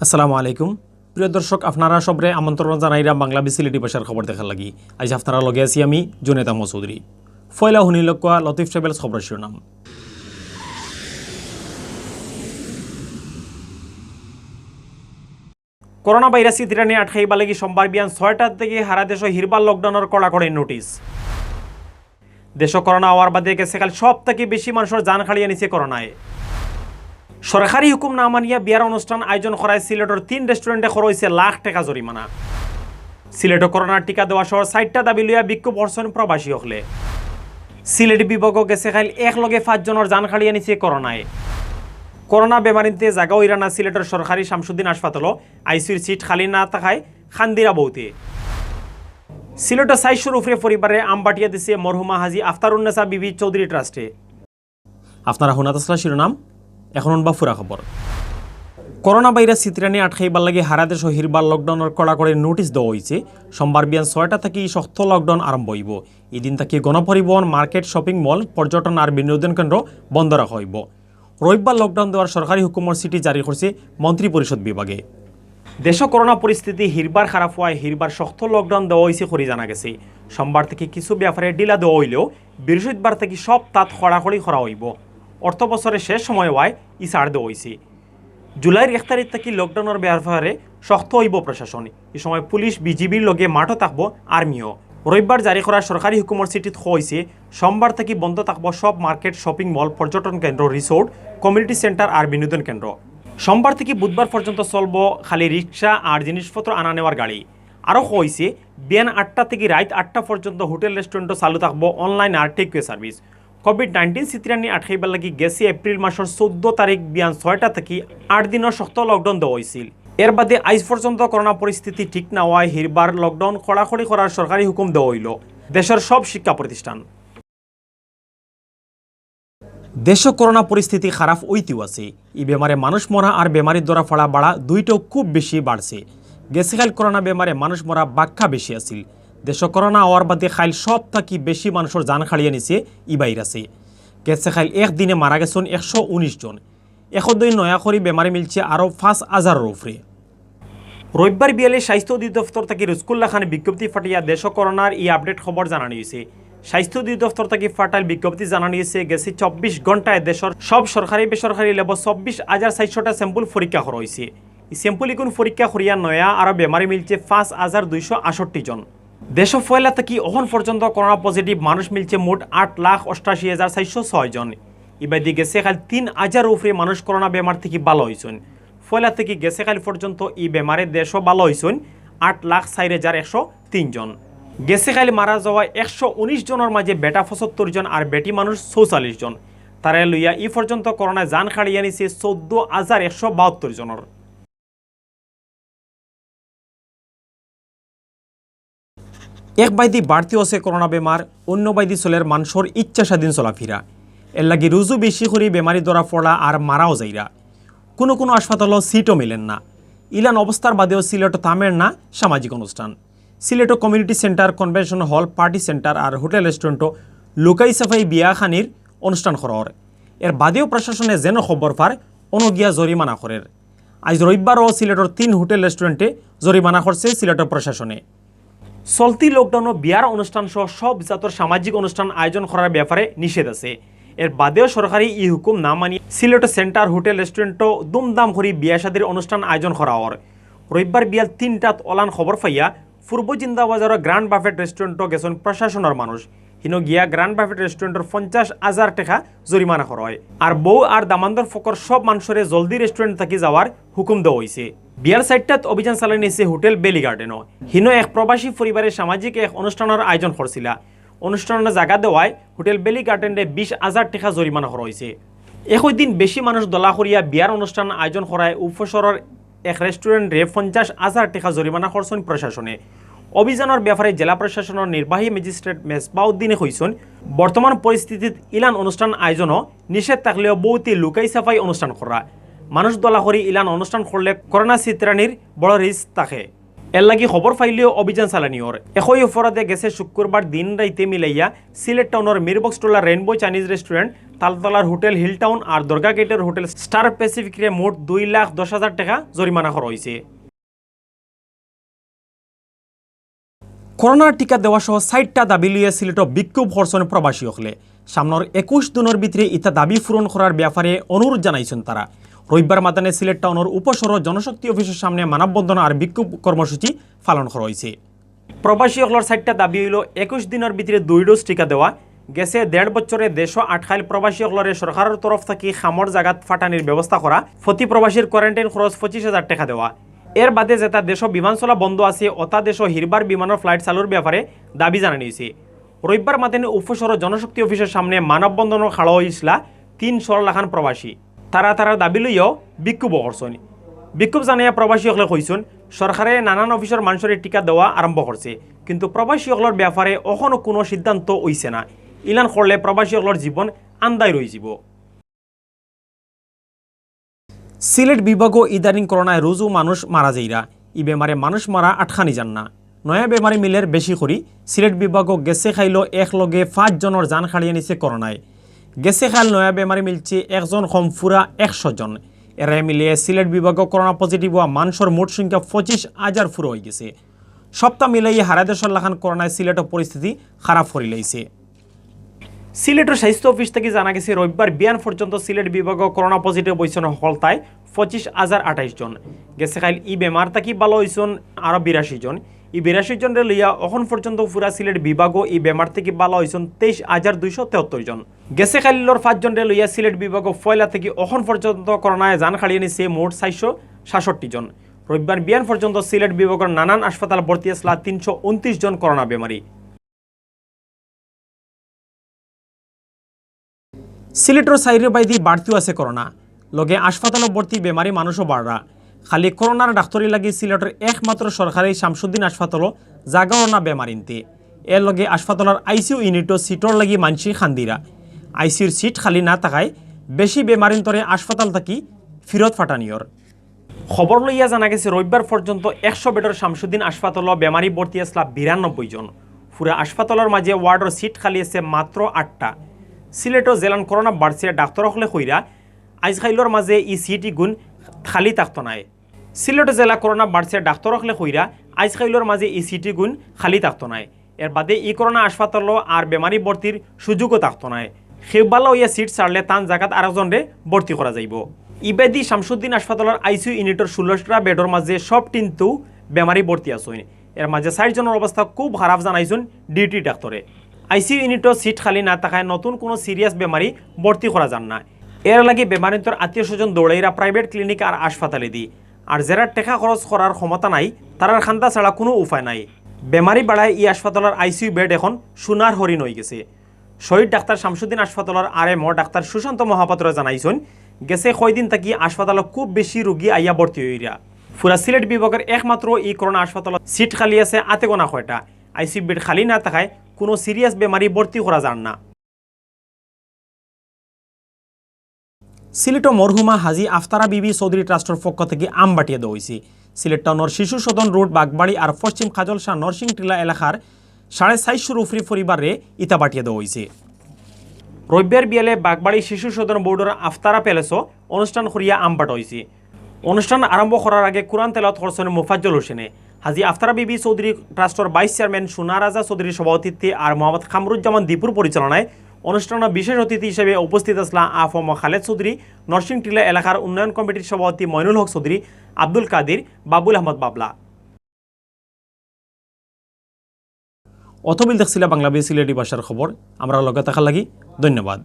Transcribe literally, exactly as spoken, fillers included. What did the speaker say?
আসসালামু আলাইকুম। প্রিয় দর্শক, আপনারা সবরে আমন্ত্রণ জানাইরাম বাংলা বিসিলিটি ভাষার খবর দেখার লাগি। আইজ আপনারা লগে আছি আমি জুনেদ আহমদ চৌধুরী। পয়লা হুনিলউক্কা লতিফ ট্রাভেলস খবরর শিরোনাম। করোনা ভাইরাস ইতিরানি আটকাইবার লাগি সোমবার বিয়ান ছয়টা থাকি হারা দেশো হিরবার লকডাউনর কড়াকড়ি নোটিশ। দেশো করোনা অওয়ার বাদে গেছে কাইল সব থাকি বেশি মানষর জান কাড়িয়া নিছে করোনায়। সরকারি হুকুম না মানিয়া বিয়ার অনুষ্ঠান আয়োজন করায় সিলেটর তিন রেস্টুরেন্টে করা অইছে লাখ টেকা জরিমানা। সিলেটো করোনার টিকা দেওয়া সহ চাইরটা দাবি লইয়া বিক্ষোভ করছইন প্রবাসী অকলে। সিলেট বিভাগো গেছে কাইল এক লগে পাঁচ জনর জান কাড়িয়া নিছে করোনায়। করোনা বেমারিন্তে জাগা অইরা না সিলেটর সরকারি শামসুদ্দিন হাসপাতালো, আইসিউর সিট খালি না থাকায় কান্দিরা বউতে। সিলেটো চাইরশোর উপরে পরিবারে আমবাটিয়া দিছে মরহুমা হাজি আফতারুন্নেসা বিবি চৌধুরী ট্রাস্টে। আপনারা হুনাত আছলা শিরোনাম, এখন হুনবা পুরা খবর। করোনা ভাইরাস ইতিরানি আটকাইবার লাগি হারা দেশো হিরবার লকডাউনর কড়াকড়ি নোটিশ দেওয়া অইছে। সোমবার বিয়ান ছয়টা থাকি শক্ত লকডাউন আরম্ভ অইবো। ইদিন থাকি গণপরিবহন, মার্কেট, শপিং মল, পর্যটন আর বিনোদন কেন্দ্র বন্ধ রাখা অইবো। রবিবার লকডাউন দেওয়ার সরকারি হুকুমর চিঠি জারি করছে মন্ত্রিপরিষদ বিভাগে। দেশো করোনা পরিস্থিতি হিরবার খারাপ অওয়ায় হিরবার শক্ত লকডাউন দেওয়া অইছে করি জানা গেছে। সোমবার থাকি কিছু ব্যাপারে ঢিলা দেওয়া অইলেও বৃহস্পতিবার থাকি সব তাত কড়াকড়ি করা অইবো। অর্থ বছরর শেষ সময় অওয়ায় ই ছাড় দেওয়া অইছে। জুলাইর এক তারিখ থাকি লকডাউনর ব্যাপারে শক্ত অইবো প্রশাসন। ই সময় পুলিশ, বিজিবির লগে মাঠো থাকবো আর্মিও। রবিবার জারি করা সরকারি হুকুমর চিঠিত কওয়া অইছে, সোমবার থাকি বন্ধ থাকবো সব মার্কেট, শপিং মল, পর্যটন কেন্দ্র, রিসোর্ট, কমিউনিটি সেন্টার আর বিনোদন কেন্দ্র। সোমবার থাকি বুধবার পর্যন্ত চলবো খালি রিক্সা আর জিনিসপত্র আনা নেওয়ার গাড়ি। আরও কওয়া অইছে, বিয়ান আটটা থাকি রাইত আটটা পর্যন্ত হোটেল রেস্টুরেন্টও চালু থাকবো অনলাইন আর টেকওয়ে সার্ভিস। কোভিড নাইনটিন ছিতরানি আটকাইবার লাগি গেছে এপ্রিল মাসর চৌদ্দ তারিখ বিয়ান ছয়টা থাকি আট দিনর শক্ত লকডাউন দেওয়া অইছিল। এর বাদে আইজ পর্যন্ত করোনা পরিস্থিতি ঠিক না অওয়ায় হিরবার লকডাউন কড়াকড়ি করার সরকারি হুকুম দেওয়া অইলো দেশর সব শিক্ষা প্রতিষ্ঠান। দেশো করোনা পরিস্থিতি খারাপ অইতেউ আছে। ই বেমারে মানুষ মরা আর বেমারি ধরা পড়া বাড়া দুইটাউ খুব বেশি বাড়ছে। গেছে কাইল করোনা বেমারে মানুষ মরা বাক্কা বেশি আছিল। দেশো করোনা অওয়ার বাদে কাইল সব থাকি বেশি মানষর জান কাড়িয়া নিছে ই ভাইরাসে। গেছে কাইল এক দিনে মারা গেছইন একশো উনিশ জন। এখদই নয়া করি বেমারি মিলছে আরও পাঁচ হাজারর উপরে। রবিবার বিয়ালে স্বাস্থ্য অধিদপ্তর থাকি রুজকুল্লা খান বিজ্ঞপ্তি ফাটাইয়া দেশো করোনার ই আপডেট খবর জানানি অইছে। স্বাস্থ্য অধিদপ্তর থাকি ফাটাইল বিজ্ঞপ্তি জানানি অইছে, গেছে চব্বিশ ঘন্টায় দেশর সব সরকারি বেসরকারি ল্যাবো চব্বিশ হাজার চাইরশোটা স্যাম্পল পরীক্ষা করা অইছে। ই স্যাম্পল ইগুন পরীক্ষা করিয়া নয়া আরও বেমারি মিলছে পাঁচ হাজার দুইশো আটষট্টি জন। দেশো পয়লা থাকি অখন পর্যন্ত করোনা পজিটিভ মানুষ মিলছে মোট আট লাখ অষ্টাশি হাজার চাইরশো ছয় জন। ইবাদি গেছে কাইল তিন হাজারর উপরে মানুষ করোনা বেমার থাকি ভালা অইছইন। পয়লা থাকি গেছে কাইল পর্যন্ত ই বেমারে দেশো ভালা অইছইন আট লাখ চাইর হাজার একশো তিন জন। গেছে কাইল মারা যাওয়া একশো উনিশ জনর মাঝে বেটা পঁচাত্তর জন আর বেটি মানুষ চৌচল্লিশ জন। তারে লইয়া ই পর্যন্ত করোনায় জান কাড়িয়া নিছে চৌদ্দ হাজার একশো বাহাত্তর জনর। এক বাইদি বাড়তি আছে করোনা বেমার, অন্য বাইদি চলের মানষর ইচ্ছা স্বাধীন চলাফিরা। এর লাগি রুজু বেশি করি বেমারি ধরা পড়া আর মারাও যাইরা। কুনু কুনু হাসপাতালো সিটও মিলের না। ইলান অবস্থার বাদেও সিলেটো থামের না সামাজিক অনুষ্ঠান। সিলেটো community centre, convention hall, party centre আর হোটেল রেস্টুরেন্টো লুকাই ছাপাই বিয়া খানির অনুষ্ঠান করা অর। এর বাদেও প্রশাসনে যেন খবর পার, অনো গিয়া জরিমানা করের। আইজ রবিবারও সিলেটর তিন হোটেল রেস্টুরেন্টে জরিমানা করছে সিলেটর প্রশাসনে। চলতি লকডাউনো বিয়ার অনুষ্ঠান সহ সব জাতর সামাজিক অনুষ্ঠান আয়োজন করার ব্যাপারে নিষেধ আছে। এর বাদেও সরকারি ই হুকুম না মানিয়া সিলেটর সেন্টার হোটেল রেস্টুরেন্টো দুমদাম করি বিয়া শাদির অনুষ্ঠান আয়োজন করা অর। রবিবার বিয়াল তিনটাত অলান খবর পাইয়া পূর্ব জিন্দাবাজারর গ্র্যান্ড বাফেট রেস্টুরেন্টো গেছইন প্রশাসনর মানুষ। হিনো গিয়া গ্র্যান্ড বাফেট রেস্টুরেন্টর পঞ্চাশ হাজার টেকা জরিমানা করা অয়। আর বউ আর দামান্দর ফকর সব মানষরে জলদি রেস্টুরেন্ট থাকি যাওয়ার হুকুম দেওয়া অইছে। বিয়ার চাইরটাত অভিযান চালানি অইছে হোটেল ভ্যালি গার্ডেনো। হিনো এক প্রবাসী পরিবারে সামাজিক এক অনুষ্ঠানর আয়োজন করছিলা। অনুষ্ঠানর জাগা দেওয়ায় হোটেল ভ্যালি গার্ডেনরে বিশ হাজার টেকা জরিমানা করা অইছে। একই দিন বেশি মানুষ দলা করিয়া বিয়ার অনুষ্ঠান আয়োজন করায় উপশহরর এক রেস্টুরেন্টরে পঞ্চাশ হাজার টেকা জরিমানা করছইন প্রশাসনে। অভিযানর ব্যাপারে জেলা প্রশাসনর নির্বাহী ম্যাজিস্ট্রেট মেজবাউদ্দিনে কইছইন, বর্তমান পরিস্থিতিত ইলান অনুষ্ঠান আয়োজনো নিষেধ থাকলেও বউতে লুকাই ছাপাই অনুষ্ঠান করা। মানুষ দলা করি ইলান অনুষ্ঠান করলে করোনা ছিতরানির বড় রিস্ক থাকে। এর লাগি খবর পাইলেও অভিযান চালানি অর। একই অপরাধে গেছে শুক্রবার দিন রাইতে মিলাইয়া সিলেট টাউনর মিরবক্সটোলা রেইনবো চাইনিজ রেস্টুরেন্ট, তালতলার হোটেল হিল টাউন আর দরগা গেটের হোটেল স্টার প্যাসিফিকরে মোট দুই লাখ দশ হাজার টেকা জরিমানা করা অইছে। করোনার টিকা দেওয়া সহ চাইরটা দাবি লইয়া সিলেটো বিক্ষোভ করছইন প্রবাসী অকলে। সামনর একুশ দিনর ভিতরে ইতা দাবি পূরণ করার ব্যাপারে অনুরোধ জানাইছইন তারা। রবিবার মাদানে সিলেট টাউনর উপশহর জনশক্তি অফিসর সামনে মানববন্ধন আর বিক্ষোভ কর্মসূচি পালন করা অইছে। প্রবাসী অকলর চাইরটা দাবি অইলো, একুশ দিনর ভিতরে দুই ডোজ টিকা দেওয়া, গেছে দেড় বছরে দেশো আটকাইল প্রবাসী অকলরে সরকারর তরফ থাকি কামর জাগাত ফাটানির ব্যবস্থা করা, প্রতি প্রবাসীর কোয়ারেন্টাইন খরচ পঁচিশ হাজার টেকা দেওয়া। এর বাদে যেতা দেশো বিমান চলা বন্ধ আছে, অতা দেশো হিরবার বিমানর ফ্লাইট চালুর ব্যাপারে দাবি জানানি অইছে। রবিবার মাদানে উপশহর জনশক্তি অফিসর সামনে মানববন্ধনও খাড়া অইছলা তিনশোর লাখান প্রবাসী। তারা তারার দাবি লইয়াও বিক্ষোভ করছইন। বিক্ষোভ জানাইয়া প্রবাসী অকলে কইছইন, সরকারে নানান অফিসর মানষরে টিকা দেওয়া আরম্ভ করছে, কিন্তু প্রবাসী অকলর ব্যাপারে অখনো কুনু সিদ্ধান্ত অইছে না। ইলান করলে প্রবাসী অকলর জীবন আন্দাই রইযিবো। সিলেট বিভাগও ইদানিং করোনায় রুজু মানুষ মারা যাইরা। ই বেমারে মানুষ মারা আটকানি যার না। নয়া বেমারি মিলের বেশি করি। সিলেট বিভাগও গেছে কাইলো একলগে পাঁচ জনর জান কাড়িয়া নিছে করোনায়। গেছে কাইল নয়া বেমারি মিলছে একজন কম পুরা একশো জন। এরায় মিলিয়ে সিলেট বিভাগও করোনা পজিটিভ অওয়া মানষর মোট সংখ্যা পঁচিশ হাজার পুরা অইগেছে। সপ্তাহ মিলাইয়া হারা দেশর লাখান করোনায় সিলেটও পরিস্থিতি খারাপ করিলাইছে। সিলেটর স্বাস্থ্য অফিস থাকি জানা গেছে, রবিবার বিয়ান পর্যন্ত সিলেট বিভাগও করোনা পজিটিভ অইছইন হকলতায় পঁচিশ হাজার আঠাইশ জন। গেছে কাইল ই বেমার থাকি ভালা অইছইন আরো বিরাশি জন। ই বিরাশি জনরে লইয়া অখন পর্যন্ত পুরা সিলেট বিভাগও ই বেমার থাকি ভালা অইছইন তেইশ হাজার দুইশো তেহত্তর জন। গেছে কাইলর পাঁচ জনরে লইয়া সিলেট বিভাগও পয়লা থাকি অখন পর্যন্ত করোনায় জান কাড়িয়া নিছে মোট চাইরশো সাতষট্টি জন। রবিবার বিয়ান পর্যন্ত সিলেট বিভাগর নানান হাসপাতাল ভর্তি আছলা তিনশো ঊনত্রিশ জন করোনা বেমারি। সিলেটর চাইরোবায়দি বাড়তিও আছে করোনা, লগে হাসপাতালো ভর্তি বেমারি মানুষও বাড়রা। খালি করোনার ডাক্তরি লাগি সিলেটর একমাত্র সরকারি শামসুদ্দিন হাসপাতালো জাগা অর না বেমারিন্তে। এর লগে হাসপাতালর আইসিইউ ইউনিটও সিটর লাগি মানষি কান্দিরা। আইসিইউর সিট খালি না থাকায় বেশি বেমারিন্তরে হাসপাতাল থাকি ফিরত ফাটানি অর। খবর লইয়া জানা গেছে, রবিবার পর্যন্ত একশো বেডর শামসুদ্দিন হাসপাতালো বেমারি ভর্তি আছলা বিরানব্বই জন। পুরা হাসপাতালর মাঝে ওয়ার্ডর সিট খালি আছে মাত্র আটটা। সিলেটো যেলান করোনা বাড়ছে, ডাক্তর অকলে কইরা, আইজকাইলর মাঝে ই সিট ইগুন খালি থাকতো নায়। সিলেটো যেলা করোনা বাড়ছে, ডাক্তর অকলে কইরা, আইজকাইলর মাঝে ই সিট ইগুন খালি থাকতো নায়। এর বাদে ই করোনা হাসপাতালো আর বেমারি ভর্তির সুযোগও থাকতো নায়। কেউ ভালা অইয়া সিট ছাড়লে তান জাগাত আরকজনরে ভর্তি করা যাইবো। ইবাদি শামসুদ্দিন হাসপাতালর আইসিইউ ইউনিটর ষোলোটা বেডর মাঝে সব টিনতু বেমারি ভর্তি আছইন। এর মাঝে চাইর জনর অবস্থা খুব খারাপ জানাইছইন ডিউটি ডাক্তরে। আইসিইউ ইউনিটো সিট খালি না থাকায় নতুন কুনু সিরিয়াস বেমারি ভর্তি করা যার না। এর লাগি বেমারিন্তর আত্মীয় স্বজন দৌড়াইরা প্রাইভেট ক্লিনিক আর হাসপাতালেদি। আর যেরার টেকা খরচ করার ক্ষমতা নাই, তারার কান্দা ছাড়া কুনু উপায় নাই। বেমারি বাড়ায় ই হাসপাতালর আইসিইউ বেড এখন সোনার হরিণ অইগেছে। শহীদ ডাক্তার শামসুদ্দিন হাসপাতালর আরএমও ডাক্তার সুশান্ত মহাপাত্র জানাইছইন, গেছে কয়দিন থাকি হাসপাতালো খুব বেশি রুগী আইয়া ভর্তি অইরা। পুরা সিলেট বিভাগর একমাত্র ই করোনা হাসপাতালো সিট খালি আছে আতে গোনা কয়টা। আইসিইউ বেড খালি না থাকায় কুনু সিরিয়াস বেমারি ভর্তি করা যার না। সিলেটো মরহুমা হাজি আফতারা বিবি চৌধুরী ট্রাস্টর পক্ষ থাকি আম বাটিয়া দেওয়া অইছে। সিলেট টাউনর শিশু সদন রোড, বাগবাড়ি আর পশ্চিম কাজলশাহ নরসিং টিলা এলাকার সাড়ে চাইরশোর উপরে পরিবাররে ইতা বাটিয়া দেওয়া অইছে। রবিবার বিয়ালে বাগবাড়ি শিশু সদন বোর্ডর আফতারা প্যালেসও অনুষ্ঠান করিয়া আম বাটা অইছে। অনুষ্ঠান আরম্ভ করার আগে কোরআন তেলাওয়াত করছইন মোফাজ্জল হোসেনে। হাজি আফতারা বিবি চৌধুরী ট্রাস্টর ভাইস চেয়ারম্যান সোনা রাজা চৌধুরীর সভাপতিত্বে আর মোহাম্মদ কামরুজ্জামান দীপুর পরিচালনায় অনুষ্ঠানো বিশেষ অতিথি হিসেবে উপস্থিত আছলা আফম খালেদ চৌধুরী, নরসিং টিলা এলাকার উন্নয়ন কমিটির সভাপতি মইনুল হক চৌধুরী, আব্দুল কাদির, বাবুল আহমদ বাবলা। অতবিল দেখছিলা বাংলা বিবি সিলেটি ভাষার খবর। আমরার লগে থাকার লাগি ধন্যবাদ।